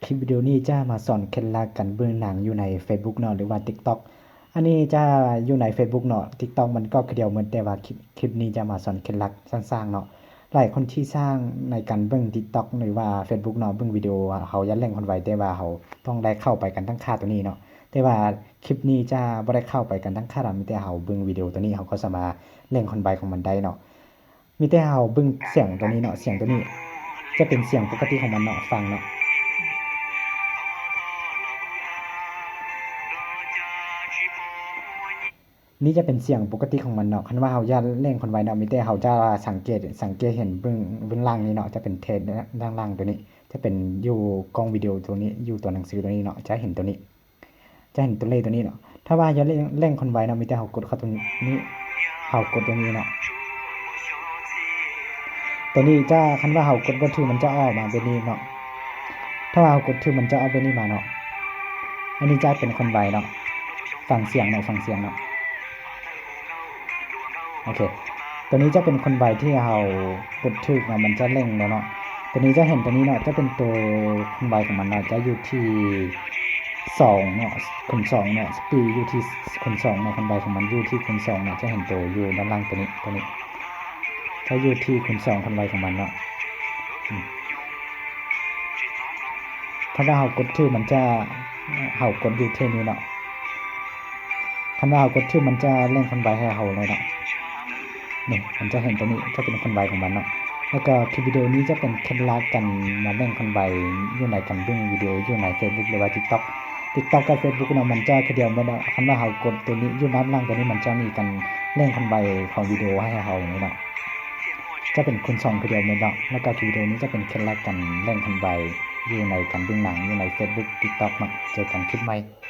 ຄລິບວິດີໂອນີ້ຈະມາສອນເຄັດລັບການເບິ່ງໜັງຢູ່ໃນ Facebook ເນາະ ຫຼືວ່າ TikTok. ອັນນີ້ຈະຢູ່ໃນ Facebook ເນາະ TikTok ມັນກໍຄືດຽວໝົດ ແຕ່ວ່າຄລິບ ຄລິບນີ້ຈະມາສອນເຄັດລັບສ້າງໆເນາະ. ຫຼາຍຄົນທີ່ສ້າງໃນການເບິ່ງ TikTok ຫຼືວ່າ Facebook ເນາະ ເບິ່ງວິດີໂອ ເຮົາຢາກເລັ່ງຄົນໄວ ແຕ່ວ່າເຮົາຕ້ອງໄດ້ເຂົ້າໄປການຕັ້ງຄ່າຕົວນີ້ເນາະ. ແຕ່ວ່າຄລິບນີ້ຈະບໍ່ໄດ້ເຂົ້າໄປການຕັ້ງຄ່າດອກ ມີແຕ່ເຮົາເບິ່ງວິດີໂອຕົວນີ້ ເຮົາກໍສາມາດເລັ່ງຄົນໄວຂອງມັນໄດ້ເນາະ. ມີແຕ່ເຮົາເບິ່ງສຽງຕົວນີ້ເນາະ ສຽງຕົວນີ້ຈະເປັນສຽງປົກກະຕິຂອງມັນເນາະ ຟັງເນາະ. ນີ້ຈະເປັນສຽງປົກກະຕິຂອງມັນເນາະ. ຄັນວ່າເຮົາຢາກເລັ່ງຄົນໄວເນາະ ມີແຕ່ເຮົາຈະສັງເກດ ສັງເກດເຫັນເບື້ອງ ເບື້ອງຫຼັງນີ້ເນາະ ຈະເປັນເທັກດ້ານຫຼັງຕົວນີ້ ຈະເປັນຢູ່ກ້ອງວິດີໂອຕົວນີ້ ຢູ່ຕົວໜັງສືຕົວນີ້ເນາະ ຈະເຫັນຕົວນີ້ ຈະເຫັນຕົວເລກຕົວນີ້ເນາະ. ຖ້າວ່າຢາກເລັ່ງ ເລັ່ງຄົນໄວເນາະ ມີແຕ່ເຮົາກົດເຂົ້າຕົວນີ້ ເຮົາກົດຕົວນີ້ເນາະ. ຕົວນີ້ຈະ ຄັນວ່າເຮົາກົດບໍ່ຖືກ ມັນຈະອອກມາແບບນີ້ເນາະ. ຖ້າວ່າເຮົາກົດຖືກ ມັນຈະອອກແບບນີ້ມາເນາະ. ອັນນີ້ຈະເປັນຄົນໄວເນາະ. ຟັງສຽງເນາະ ຟັງສຽງເນາະ. ໂອເຄ ຕົວນີ້ຈະເປັນຄົນໄວທີ່ເຮົາກົດຖືກເນາະ ມັນຈະເລັ່ງແລ້ວເນາະ. ຕົວນີ້ຈະເຫັນຕົວນີ້ເນາະ ຈະເປັນຕົວຄົນໄວຂອງມັນເນາະ ຈະຢູ່ທີ່ສອງເນາະ ຄູນສອງເນາະ ສະປີດຢູ່ທີ່ຄູນສອງເນາະ ຄວາມໄວຂອງມັນຢູ່ທີ່ຄູນສອງເນາະ. ຈະເຫັນຕົວຢູ່ດ້ານຫຼັງຕົວນີ້ ຕົວນີ້ຈະຢູ່ທີ່ຄູນສອງຄວາມໄວຂອງມັນເນາະ. ອືມ ຄັນວ່າເຮົາກົດຖືກ ມັນຈະ ເຮົາກົດຢູ່ທີ່ນີ້ເນາະ. ຄັນວ່າເຮົາກົດຖືກ ມັນຈະເລັ່ງຄວາມໄວໃຫ້ເຮົາເລີຍເນາະ. ນີ້ ມັນຈະເຫັນຕົວນີ້ ຈະເປັນຄວາມໄວຂອງມັນເນາະ. ແລ້ວກໍຄລິບວິດີໂອນີ້ຈະເປັນເຄັດລັບການມາເລັ່ງຄວາມໄວຢູ່ໃນການເບິ່ງວິດີໂອຢູ່ໃນ Facebook ຫຼືວ່າ TikTok. TikTok ກັບ Facebook ເນາະ ມັນຈະຄືດຽວໝົດເນາະ. ຄັນວ່າເຮົາກົດຕົວນີ້ຢູ່ດ້ານຫຼັງຕົວນີ້ ມັນຈະມີການເລັ່ງຄວາມໄວຂອງວິດີໂອໃຫ້ເຮົານີ້ເນາະ. ຈະເປັນຄູນສອງຄືດຽວໝົດເນາະ. ແລ້ວກໍຄລິບວິດີໂອນີ້ຈະເປັນເຄັດລັບການເລັ່ງຄວາມໄວຢູ່ໃນການເບິ່ງໜັງຢູ່ໃນ Facebook TikTok ເນາະ. ເຈີກັນຄລິບໃໝ່.